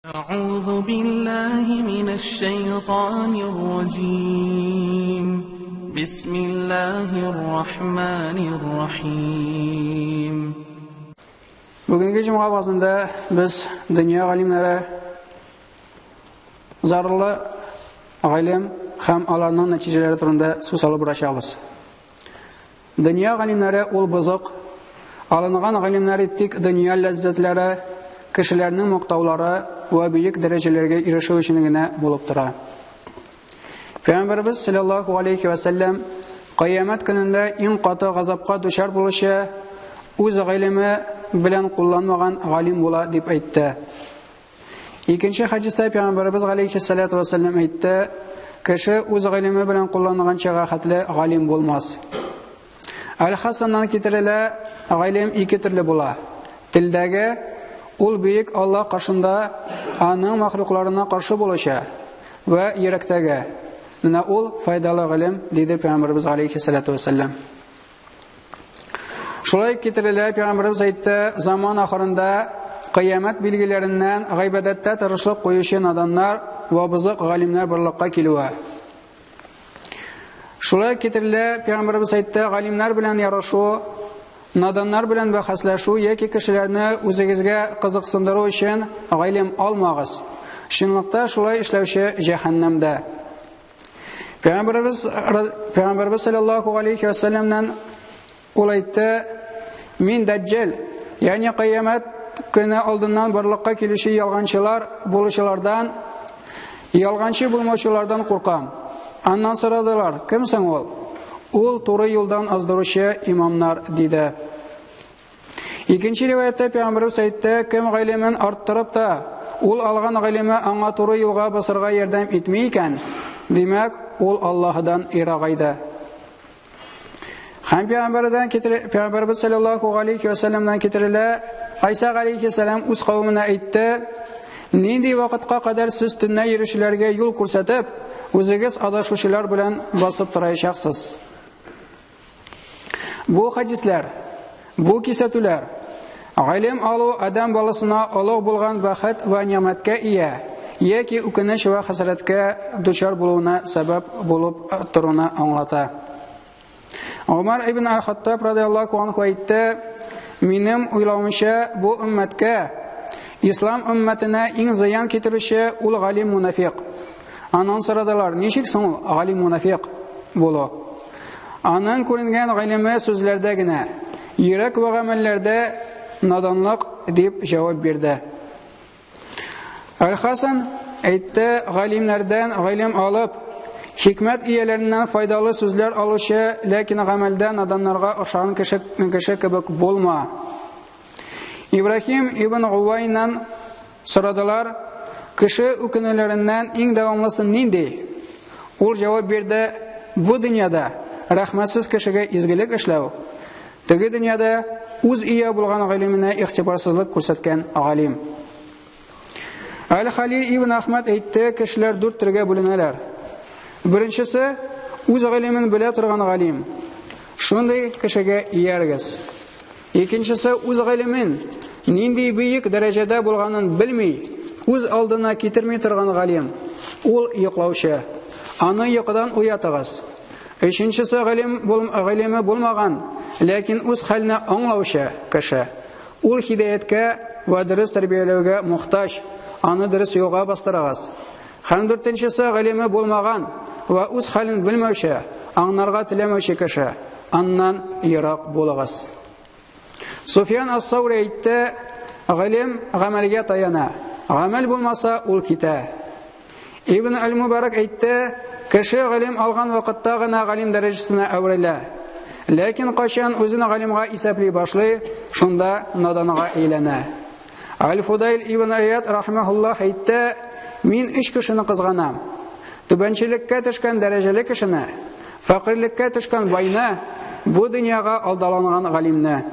أعوذ بالله من الشيطان الرجيم. بسم الله الرحمن الرحيم. Бүгенге җомга вазында без дөнья галимнәре, зарлы галим һәм аларның нәтиҗәләре турында сүз алып барачакбыз. Дөнья галимнәре ул бозык, алынган галимнәре тик дөнья ләззәтләре, кешеләрнең мактаулары вә бөек дәрәҗәләргә ирешү өчен генә булып тора. Пәйгамбәребез саллаллаһу алейхи ва сәлләм кыямәт көнендә иң каты газапка дучар булучы үз гыйлеме белән кулланмаган галим була дип әйтте. Икенче хәдистә Пәйгамбәребез алейхиссалату ва сәлләм әйтте: кеше үз гыйлеме белән кулланганчага хәтле галим булмас. Аль-Хасаннан китерелә, гыйлем ике төрле була. Телдәге ул бөек Аллаһ каршында аның махлукларына каршы булучы вә йөрәктәге. Менә ул файдалы гыйлем, диде Пәйгамбәребез алейхиссалату ва сәлләм. Шулай китерелә, Пәйгамбәребез әйтте, заман ахырында кыямәт билгеләреннән гыйбадәттә тырышлык куючы наданнар вә бозык галимнәр барлыкка килүе. Шулай китерелә, Пәйгамбәребез әйтте, галимнәр белән ярышу, наданнар белән бәхәсләшү яки кешеләрне үзегезгә кызыксындыру өчен гыйлем алмагыз. Чынлыкта шулай эшләүче җәһәннәмдә. Пәйгамбәребез саллаллаһу алейхи ва сәлләмнән ул әйтте: "Мин дәҗҗал, ягъни кыямәт көне алдыннан барлыкка килүче ялганчылар булучылардан, ялганчы булмаучылардан куркам". Аннан сорадылар: "Кем соң ул?" Ул туры юлдан аздыручы имамнар, диде. Икенче риваятьтә Пәйгамбәребез әйтте: "Кем гыйлемен арттырып та, ул алган гыйлеме аңа туры юлга басарга ярдәм итми икән, димәк, ул Аллаһыдан ерагайды". Һәм Пәйгамбәрдән китере, Пәйгамбәребез саллаллаһу алейхи ва сәлләмнән китерелә, Гайса алейхиссалам үз кавеменә әйтте: "Нинди вакытка кадәр сез төнлә йөрүчеләргә юл күрсәтеп, үзегез адашучылар белән басып торачаксыз?" Бу хадисләр, бу кисәтүләр гыйлем алу адәм баласына олуг булган бәхет вә ни'мәткә ия яки үкенеч вә хәсрәткә дучар булуына сәбәп булып торуны аңлата. Умар ибн аль-Хаттаб радиаллаһу анху әйтте: "Минем уйлавымча, бу өммәткә, ислам өммәтенә иң зыян китерүче ул галим мунафиq". Аннан сорадылар: "Ничек соң ул галим мунафиq булу?" Аның күренгән гыйлеме сүзләрдә генә, йөрәк вә гамәлләрдә наданлык, дип җавап бирде. Аль-Хасан әйтте: галимнәрдән гыйлем алып, хикмәт ияләреннән файдалы сүзләр алучы, ләкин гамәлдә наданнарга охшаган кеше, кеше кебек булма. Ибраһим ибн Гувайннан сорадылар: кеше үкенүләреннән иң дәвамлысы нинди? Ул җавап бирде: бу дөньяда рәхмәтсез кешегә изгелек эшләү, теге дөньяда үз ия булган гыйлеменә игътибарсызлык күрсәткән галим. Аль-Халил ибн Ахмад әйтте, кешеләр дүрт төргә бүленәләр. Беренчесе үз гыйлемен белә торган галим. Шундый кешегә иярегез. Икенчесе үз гыйлемен нинди бөек дәрәҗәдә булганын белми, күз алдына китерми торган галим. Ул йоклаучы. Аны йокыдан уятыгыз. Өченчесе гыйлем гыйлеме булмаган, ләкин үз хәлене аңлаучы кеше. Ул һидаяткә вә дөрес тәрбияләүгә мохтаҗ, аны дөрес юлга бастырыгыз. Һәм дүртенчесе гыйлеме булмаган вә үз хәлен белмәүче, аңнарга теләмәүче кеше. Аннан ерак булыгыз. Суфьян ас-Саури әйтте: гыйлем гамәлгә таяна. Гамәл булмаса, ул китә. Ибн аль-Мубарак әйтте: кеше гыйлем алган вакытта гына галим дәрәҗәсенә әверелә. Ләкин кайчан үзен галимгә исәпли башлый, шунда наданга әйләнә. Аль-Фудайль ибн Ияд рахимахуллах әйтте: мин өч кешене кызганам. Түбәнчелеккә төшкән дәрәҗәле кешене, фәкыйрьлеккә төшкән байны, бу дөньяга алдаланган галимне.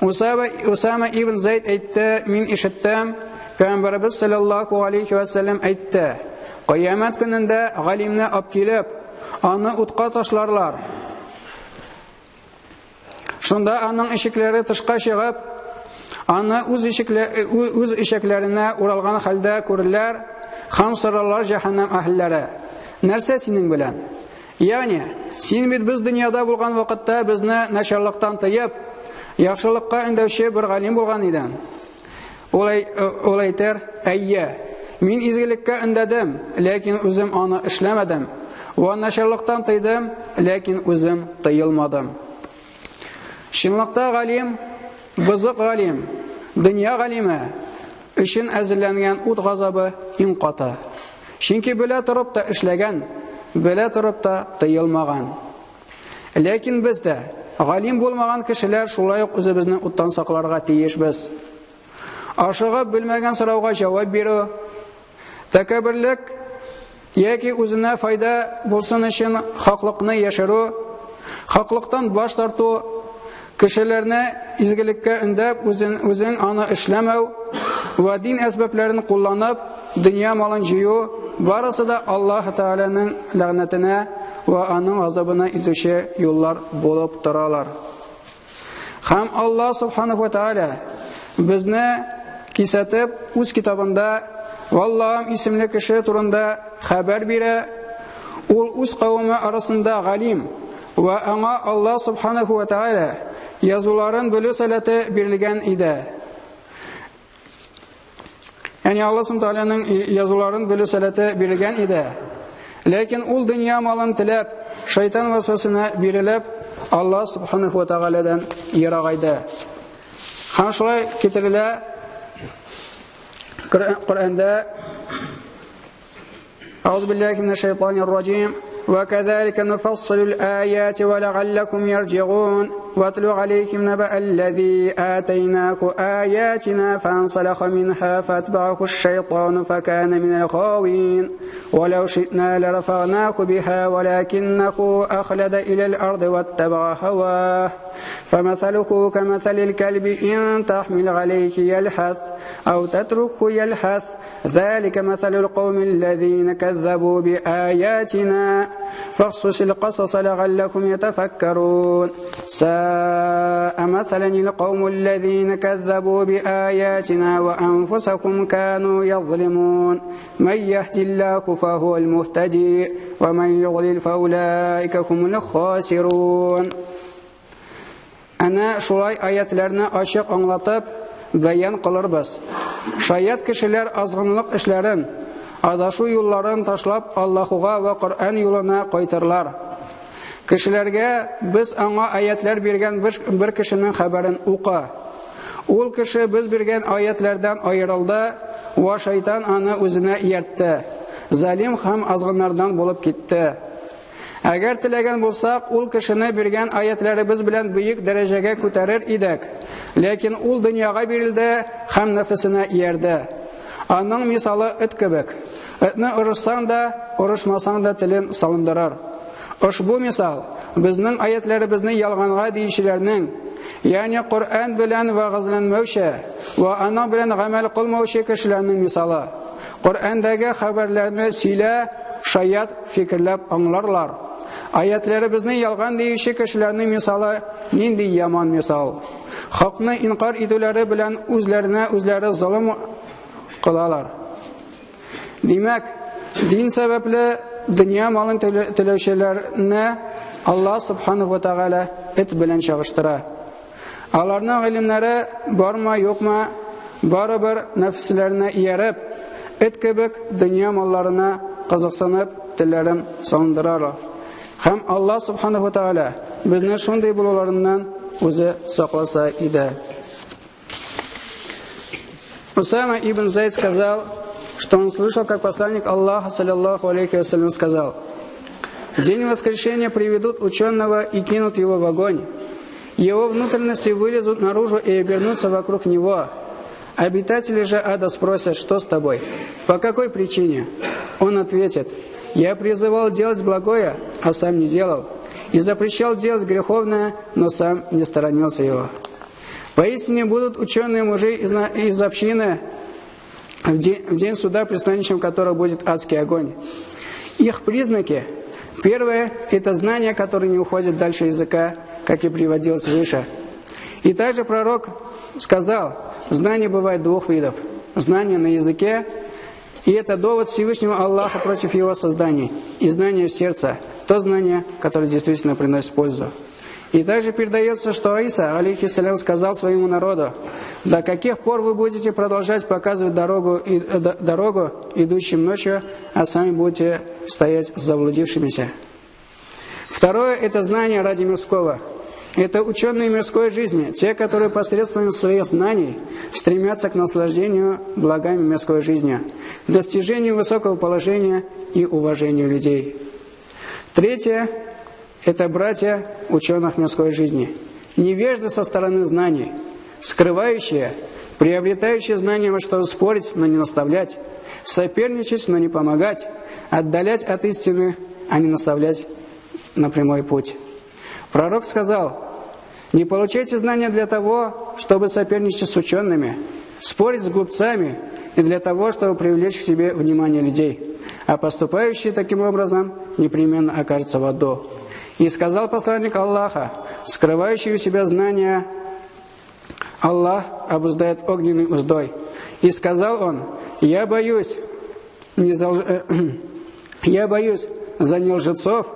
Усама, Усама ибн Зайд әйтте, мин ишеттем, Пәйгамбәребез саллаллаһу алейхи ва сәлләм әйтте: Кыямәт көнендә галимне алып килеп, аны утка ташларлар. Шунда аның ишекләре тышка чыгып, Аны үз эчәкләренә уралган хәлдә күрерләр һәм сорарлар җәһәннәм әһелләре: "Нәрсә синең белән? Ягъни, син бит без дөньяда булган вакытта безне начарлыктан тыеп, яхшылыкка өндәүче бер галим булган идең." Ул әйтер: "Әйе, мин изгелеккә өндәдем, ләкин үзем аны эшләмәдем. Вә начарлыктан тыйдым, ләкин үзем тыелмадым." Чынлыкта галим, бозык галим, дөнья галиме өчен әзерләнгән ут газабы иң каты. Чөнки белә торып та эшләгән, белә торып та тыелмаган. Ләкин без дә, галим булмаган кешеләр, шулай ук үзебезне уттан сакларга тиешбез. Ашыгып белмәгән сорауга җавап бирү, тәкәбберлек яки үзенә файда булсын өчен хаклыкны яшерү, хаклыктан баш тарту, кешеләрне изгелеккә өндәп, үзен, үзең аны эшләмәү вә дин әсбапларын кулланып, дөнья малын җыю, барысы да Аллаһ Тәгаләнең ләгънәтенә вә аның газабына илтүче юллар булып торалар. Һәм Аллаһ Субханаһу ва Тааля безне кисәтеп, үз китабында Валлаһым исемле кеше турында хәбәр бирә. Ул үз кавеме арасында галим вә аңа Аллаһ Субханаһу ва Тааля язуларын белү сәләте бирелгән иде. Ягъни Аллаһ Субханаһу Тааляның язуларын белү сәләте бирелгән иде. Ләкин ул дөнья малын теләп, шайтан васвасына бирелеп, Аллаһ Субханаһу ва Таалядан ерагайды. Һәм шулай китерелә Коръәндә: أعوذ بالله من الشيطان الرجيم. وكذلك نفصل الآيات ولعلكم يرجعون. واتل عليهم نبأ الذي آتيناه آياتنا فانسلخ منها فأتبعه الشيطان فكان من الغاوين. ولو شئنا لرفعناه بها ولكنه أخلد إلى الأرض واتبع هواه. فمثله كمثل الكلب إن تحمل عليه يلهث أو تتركه يلهث. ذلك مثل القوم الذين كذبوا بآياتنا فاقصص القصص لعلكم يتفكرون. ساء مثلا القوم الذين كذبوا بآياتنا وأنفسهم كانوا يظلمون. من يهد الله فهو المهتدي ومن يضلل فأولئك هم الخاسرون. Әнә шулай аятларны ачык аңлатып, бәян кылырбыз. Шаят кешеләр азгынлык эшләрен, адашу юлларын ташлап, Аллаһуга вә Коръән юлына кайтырлар. Кешеләргә без аңа аятлар биргән бер кешенең хәбәрен укы. Ул кеше без биргән аятлардан аерылды, вә шайтан аны үзенә ияртте. Залим һәм азгыннардан булып китте. Әгәр теләгән булсак, ул кешене биргән аятларыбыз белән бөек дәрәҗәгә күтәрер идек. Ләкин ул дөньяга бирелде һәм нәфесенә иярде. Аның мисалы эт кебек. Этне орышсаң да, орышмасаң да телен салындырыр. Ошбу мисал безнең аятларыбызны ялганга диючеләрнең, ягъни Коръән белән вәгазьләнмәүче вә аның белән гамәл кылмаучы кешеләрнең мисалы. Коръәндәге хәбәрләрне сөйлә, шаят фикерләп аңларлар. Аятларыбызны ялган диюче кешеләрнең мисалы нинди яман мисал. Хакны инкар итүләре белән үзләренә үзләре золым кылалар. Димәк, дин сәбәпле дөнья малын теләүчеләрне Аллаһ Субханаһу ва Тааля эт белән чагыштыра. Аларның гыйлемнәре бармы, юкмы, барыбер нәфесләренә ияреп, эт кебек дөнья малларына кызыксынып, телләрен салындыралар. Һәм Аллаһ Субханаһу ва Тааля безне шундый булуларыннан үзе сакласа иде. Усама ибн Зайд сказал, что он слышал, как посланник Аллаха, саллаллаху алейхи вассалям, сказал: «В день воскрешения приведут ученого и кинут его в огонь. Его внутренности вылезут наружу и обернутся вокруг него. Обитатели же ада спросят: что с тобой? По какой причине?» Он ответит: «Я призывал делать благое, а сам не делал, и запрещал делать греховное, но сам не сторонился его». Поистине будут ученые мужи из общины в день суда, пристанищем которого будет адский огонь. Их признаки: первое – это знание, которое не уходит дальше языка, как и приводилось выше. И также пророк, сказал, знание бывает двух видов. Знание на языке, и это довод Всевышнего Аллаха против его созданий, и знание в сердце, то знание, которое действительно приносит пользу. И также передается, что Иса, алейхиссалям, сказал своему народу: «До каких пор вы будете продолжать показывать дорогу, идущим ночью, а сами будете стоять заблудившимися?» Второе – это знание ради мирского. Это ученые мирской жизни, те, которые посредством своих знаний стремятся к наслаждению благами мирской жизни, достижению высокого положения и уважению людей. Третье – это братья ученых мирской жизни, невежды со стороны знаний, скрывающие, приобретающие знания, во что спорить, но не наставлять, соперничать, но не помогать, отдалять от истины, а не наставлять на прямой путь. Пророк сказал: «Не получайте знания для того, чтобы соперничать с учеными, спорить с глупцами и для того, чтобы привлечь к себе внимание людей, а поступающие таким образом непременно окажутся в аду». И сказал посланник Аллаха: «Скрывающий у себя знания Аллах обуздает огненной уздой». И сказал он: «Я боюсь за нелжецов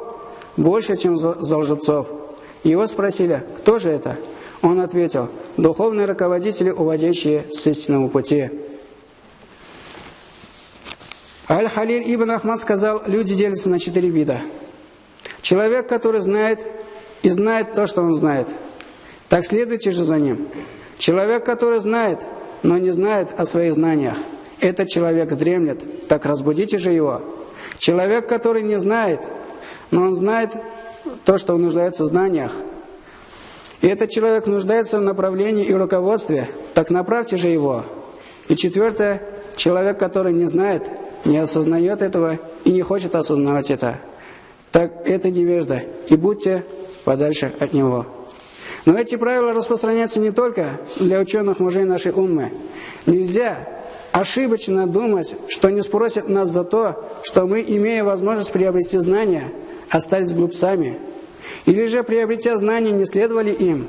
больше, чем за лжецов». Его спросили: «Кто же это?» Он ответил: «Духовные руководители, уводящие с истинного пути». Аль-Халиль ибн Ахмад сказал: люди делятся на 4 вида. Человек, который знает и знает то, что он знает, так следуйте же за ним. Человек, который знает, но не знает о своих знаниях, этот человек дремлет, так разбудите же его. Человек, который не знает, но он знает то, что он нуждается в знаниях, и этот человек нуждается в направлении и руководстве, так направьте же его. И четвертое, человек, который не знает, не осознает этого и не хочет осознавать это, так это невежда, и будьте подальше от него. Но эти правила распространяются не только для ученых мужей нашей уммы. Нельзя ошибочно думать, что не спросят нас за то, что мы, имея возможность приобрести знания, остались глупцами, или же, приобретя знания, не следовали им,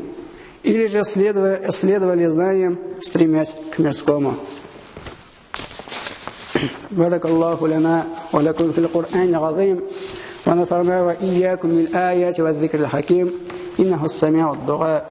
или же следовали знаниям, стремясь к мирскому. Баракаллаху лана ва лакум фил Кур'ани азим, ва нафана ва иякум бил аяти ва зикрил хаким, иннаху ас-самиу ад-дуа.